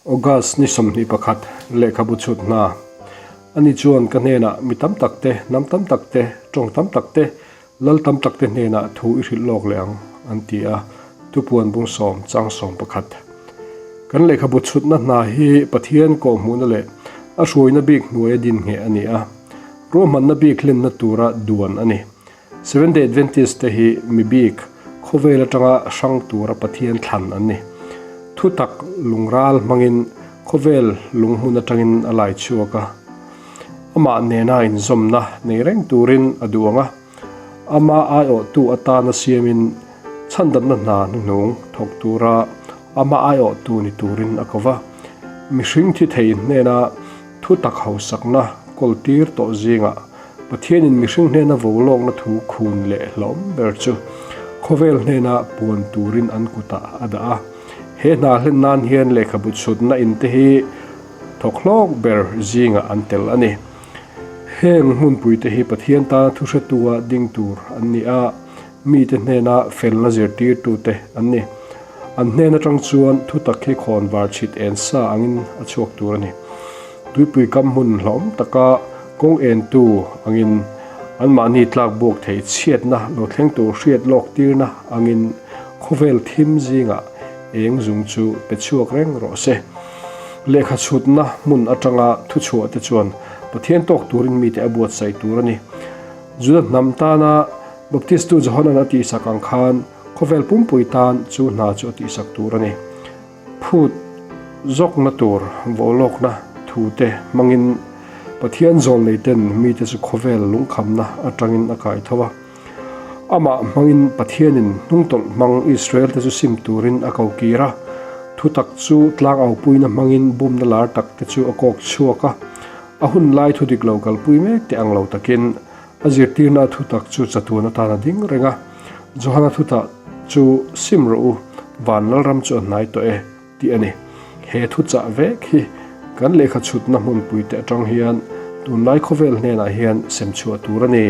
August ni 21 lehkhabu chhut hna. Ani chuan ka hnenah mi tam tak te, hnam tam tak te, tawng tam tak te, lal tam tak te hnenah thu i hrilh lawk leh ang, an ti a, Thupuan bung sawm chang 11. Kan lehkhabu chhutna hna hi Pathian kawhhmuhna leh a hruaina bik hnuaia din ngheh a ni a, ruahmanna bik hlenna tura duan a ni. Seventh-day Adventist te hi mi bik, khawvel atanga hrang tura Pathian thlan an ni. Thutak lungral hmangin khawvel lunghmun atangin a lai chhuak a. Amah nena inzawmna nei reng turin a duh ang a, ama aiawhtu atana siamin chhandamna hna hnuhnung thawk tura ama aiawhtu ni turin a ko va. Mihring thi thei hnena Thutak hausakna kawltir tawh zingah Pathianin mihring hnena vo lawkna thu khun leh hlawm ber chu khawvel hnena puan turin an kutah a dah a. He hna hlen nan hian lehkhabu chhutna in te hi thawk hlawk ber zingah an tel a ni. Heng hmunpui te hi Pathian tana thuhretua ding tur an ni a, mite hnena felna zirtirtute an ni. An hnen atang chuan thutak hi khawn var chhit en sa angin a chhuak tur a ni. Tuipui kam hmun hlauhawm taka kawng entu angin anmahni tlak buak thei chhiatna lo thleng tur hriat lawk tirna angin khawvel thim zingah eng zung chu pe chhuak reng rawh se. Lehkha chhutna hmun atanga thuchhuah te chuan Pathian tawk turin mite a buatsaih tur a ni. Juda hnam tana Baptistu Johanan a tihsak ang khan khawvel pumpui tan chu hna chu a tihsak tur a ni. Phut zawkna tur vawhlawkna thu te hmangin Pathian zawl neiten mite chu khawvel lungkhamna atangin a kai tho a. Amah hmangin Pathianin hnungtawlh hmang Israel te chu sim turin a ko kir a. Thutak chu tlangaupuina hmangin bumna lar tak te chu a kawk chhuak a. A hun lai thu dik lo kalpui mek te ang lo takin a zirtirna a thutak chu chatuan atan a ding reng a. Johana thutak chu sim rawh u, van lalram chu a hnai tawh e tih a ni. He thuchah vek hi kan lehkha chhutna hmunpui te atang hian tunlai khawvel hnenah hian sem chhuah tur a ni.